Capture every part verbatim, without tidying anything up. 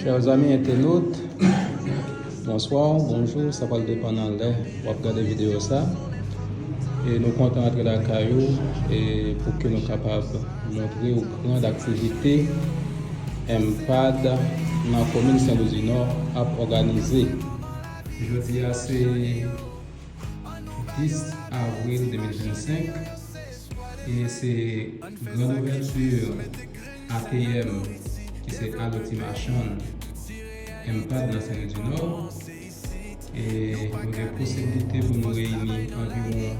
Chers amis internautes, bonsoir, bonjou, sa pral depann nan lè w ap gade videyo sa. E nou kontan antre lakay ou e pou ke nou kapab montre w gran aktivite M PAD nan komin Sen Lwi di Nò ap òganize. Jodi a se dis avril de mil vennsenk e se gran ouvèti A T M, ki se Aloti Machann M PAD nan Sen Lwi di Nò. E nou gen posiblite pou nou reyini anviwon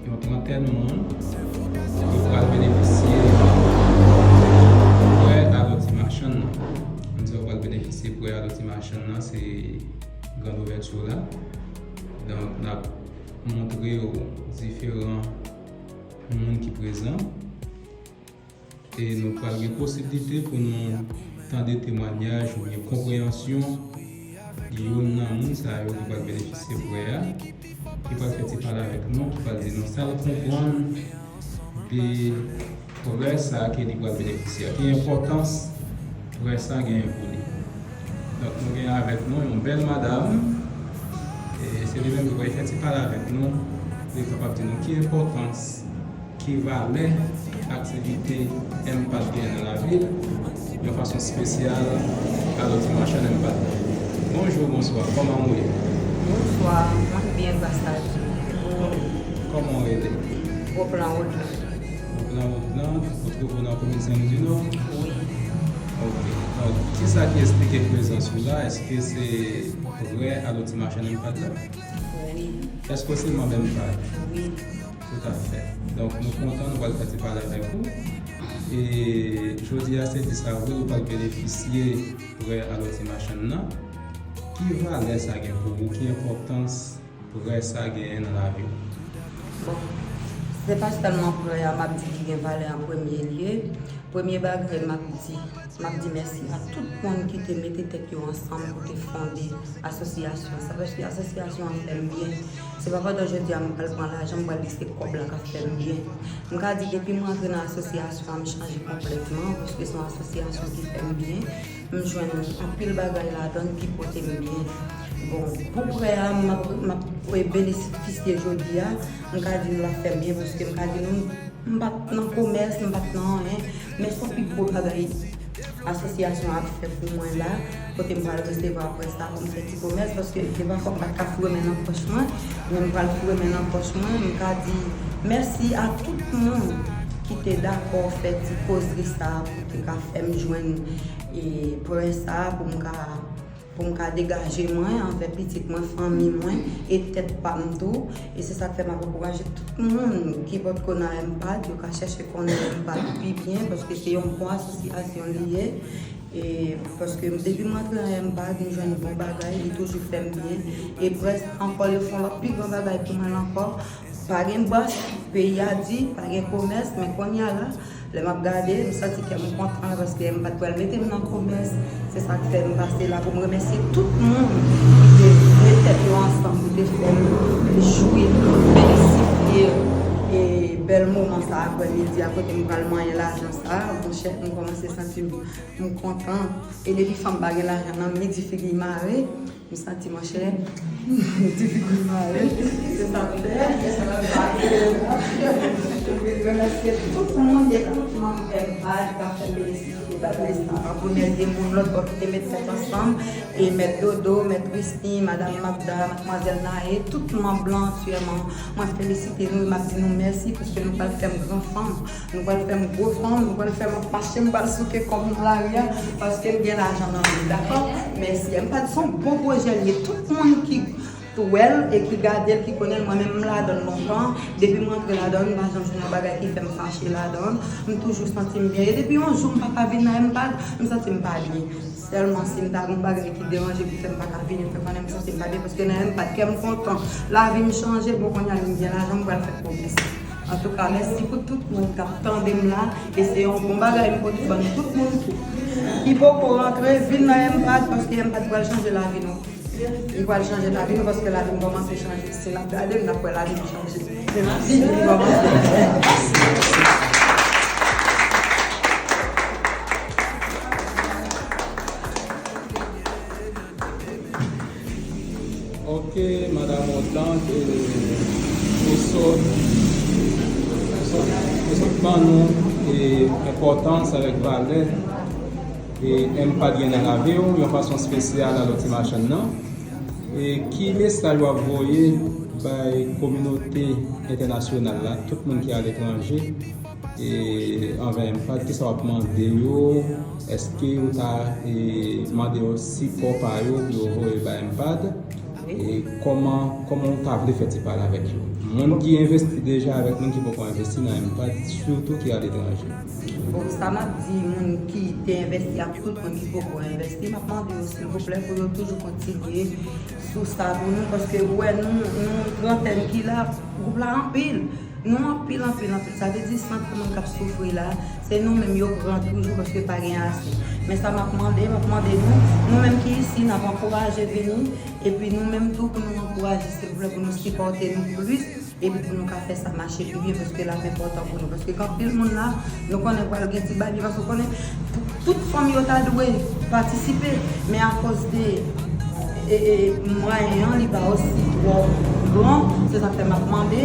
yon trantèn moun ki pral benefisye prè Aloti Machann nan. M di yo pral benefisye prè Aloti Machann nan, se gran ouvèti la. Donk, n ap montre w diferan moun ki prezan. E nou pral gen posiblite pou nou tande temwanyaj oubyen konpreyansyon youn nan moun sa yo ki pral benefisye prè a, ki pral fè ti pale avèk nou, ki pral di nou sa l konprann de prè sa ke li pral benefisye a, ki enpòtans prè sa genyen pou li. Donk, nou gen avèk nou yon bèl madanm, e se li menm ki pral fè ti pale avèk nou, pou li kapab di nou ki enpòtans, ki valè aktivite M PAD genyen nan lavi l, yon fason espesyal Aloti Machann M PAD. Bonjou, bonswa, kòman w ye? Bonswa, mwen byen, gras a Dye. Kòman w rele? Gwo Plan Woodland. Gwo Plan Woodland, ou twouve w nan komin Sen Lwi di Nò? Wi. Ok. Donk, kisa ki esplike prezans ou la? Èske se prè Aloti Machann M PAD la? Wi. Èske w se manm M PAD? Wi. Toutafè. Donk, nou kontan, nou pral fè ti pale avèk ou. E jodi a, se dis avril, ou pral benefisye prè Aloti Machann nan. Ki valè sa gen pou ou? Ki enpòtans prè sa genyen nan lavi w? Bon, se pa sèlman prè a m ap di ki gen valè an premye lye. Premye bagay m ap di, m ap di mèsi a tout moun ki te mete tèt yo ansanm pou te fonde asosyasyon sa, paske asosyasyon an fè m byen. Se pa pandan jodi a m pral pran lajan, m pral di se kòb la k ap fè m byen. M ka di depi m rantre nan asosyasyon an, m chanje konplètman, paske se yon asosyasyon ki fè m byen. M jwenn anpil bagay ladan l ki pote m byen. Bon, pou prè a, m ap, m ap benefisye jodi a, m ka di nou l ap fè m byen, paske m ka di nou, m pa t nan komès, m pa t nan anyen, men se yon pi gwo bagay asosyasyon an ap fè pou mwen la, kote m pral resevwa prè sa pou m fè ti komès, paske devan fòk m pa t ka foure men nan pòch mwen, men m pral foure men nan pòch mwen, m ka di mèsi a tout moun ki te dakò fè ti kozri sa pou te ka fè m jwenn, e, prè sa pou m ka pou m ka degaje mwen anvè pitit mwen, fanmi mwen, e tèt pa m tou. E se sa k fè m ap ankouraje tout moun ki potko nan M PAD, yo ka chèche konnen M PAD pi byen, paske se yon bon asosyasyon li ye. E paske depi m antre nan M PAD, m jwenn bon bagay, li toujou fè m byen. E prè sa ankò, yo fè yon lòt pi gran bagay pou mwen ankò. Pa gen bòs, peyi a di, pa gen komès, men kounye a la, lè m ap gade, m santi kè m kontan, paske M PAD pral mete m nan komès. Se sa k fè m pase la pou m remèsye tout moun ki te met tèt yo ansanm pou te fè m jwi, benefisye, e, bèl moman sa aprè midi a kote m pral manyen lajan sa. Monchè, m kòmanse santi m, m kontan. E depi fanm pa gen lajan nan, midi figi mare. M santi, monchè, m di figi mare. Se sa m fè. Mwen remèsye tout moun e tout manm M PAD k ap fè m benefisye de bagay sa. An premye lye, moun lòt bò ki te met tèt ansanm, e Mèt Dodo, Mèt Wisny, Madanm Magda, Madmwazèl Nae, tout manm lan, aktiyèlman, mwen felisite nou e m ap di nou mèsi, paske nou pral fè m gran fanm. Nou pral fè m gwo fanm, nou pral fè m ap mache, m pral souke kò m nan lari a, paske m gen lajan nan men m, dakò? Mèsi. M pa di se yon bon pwojè l ye. Tout moun ki wè l e ki gade l, ki konnen l, mwen menm m ladan l lontan. Depi m rantre ladan l, m pa janm jwenn yon bagay ki fè m fache ladan l. M toujou santi m byen. E depi yon jou m pa ka vin nan M PAD, m santi m pa byen. Sèlman si m ta gen yon bagay ki deranje ki fè m pa ka vini, m fè konnen m santi m pa byen, paske nan M PAD kè m kontan, lavi m chanje, bon, kounye a m gen lajan, m pral fè komès. Antouka, mèsi pou tout moun k ap tande m la, e se yon bon bagay m pote ban nou tout moun ki, ki poko rantre, vin nan M PAD, paske M PAD pral chanje lavi nou. Li pral chanje lavi nou, paske lavi n kòmanse chanje. Si n ap gade, n ap wè lavi n chanje. Se lavi n kòmanse chanje. Ke madan Roland, e, ou sot, ou sot, ou sot ban nou, e, enpòtans avèk valè, e, M PAD gen nan lavi w, yon fason espesyal alò Ti Machann nan. E ki mesaj w ap voye bay kominote entènasyonal la, tout moun ki aletranje, e, anvè M PAD, kisa w ap mande yo? Èske ou ta, e, mande yo sipò pa yo pou yo voye bay M PAD? E kòman, kòman ou ta vle fè ti pale avèk yo? Moun ki envesti deja avèk moun ki poko envesti nan M PAD, sitou ki aletranje. Bon, sa m ap di moun ki te envesti ak tout moun ki poko envesti, m ap mande yo silvouplè pou yo toujou kontinye sou sa pou nou, paske ou wè nou, nou trantèn ki la, gwoup la anpil. Nou anpil, anpil, anpil. Sa vle di sant pou moun k ap soufri la, se nou menm yo pran toujou paske pa gen ase. Men sa m ap mande, m ap mande nou, nou menm ki isi, n ap ankouraje vini, epi nou menm tou pou nou ankouraje, silvouplè, pou nou sipòte nou plis, epi pou nou ka fè sa mache pi byen, paske l ap enpòtan pou nou. Paske gen anpil moun la, nou konnen pral gen ti bagay, paske w konnen, tout fanmi yo ta dwe patisipe, men akoz de e, e, mwayen an, li pa osi twò gran, se sa k fè m ap mande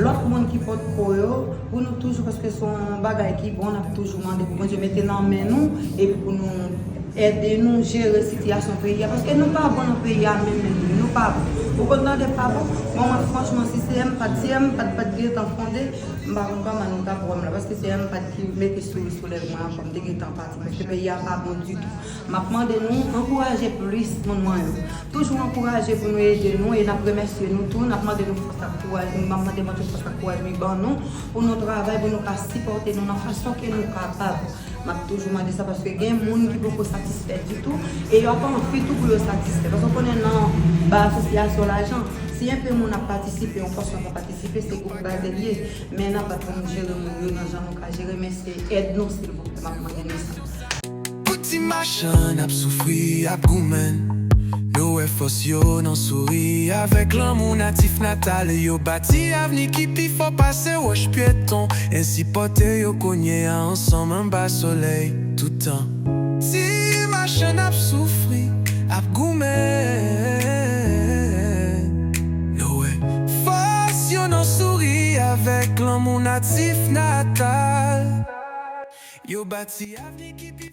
lòt moun ki potko yo, pou nou toujou, paske se yon bagay ki bon, n ap toujou mande pou Bondye mete nan men nou, epi pou nou ede nou jere sitiyasyon peyi a, paske nou pa bon nan peyi a menm, menm, nou pa bon. Ou konn tande pa bon? Bon, mwen, franchman, si se M PAD, si M PAD pa t gentan fonde, m pa konn kòman nou t ap wè m la, paske se M PAD ki mete souri sou lèv mwen ankò, m te gentan pati, paske peyi a pa bon ditou. M ap mande nou ankouraje plis moun mwen yo. Toujou ankouraje pou nou ede nou e n ap remèsye nou tou. N ap mande nou fòs ak kouraj, m ap mande Bondye fòs ak kouraj li ban nou pou nou travay, pou nou ka sipòte nou nan fason ke nou kapab. M ap toujou mande sa paske gen moun ki poko satisfè ditou e yo ap anvi tou pou yo satisfè. Paske w konnen nan ba asosyasyon lajan, si enpe moun ap patisipe, yon pòsyon ka patisipe, se gwoup baze l ye. Men n ap bat pou nou jere moun yo nan jan nou ka jere, men se èd nou silvouplè, m ap mande nou sa. Pou Ti Machann ap soufri, ap goumen. Nou wè fòs yo nan souri, avèk lanmou natif natal. Yo bati avni ki pi fò pase wòch pyeton. Ensipòte yo kounye a ansanm anba solèy toutan. Ti Machann ap soufri, ap goumen. Nou wè fòs yo nan souri, avèk lanmou natif natal. Yo bati avni ki pi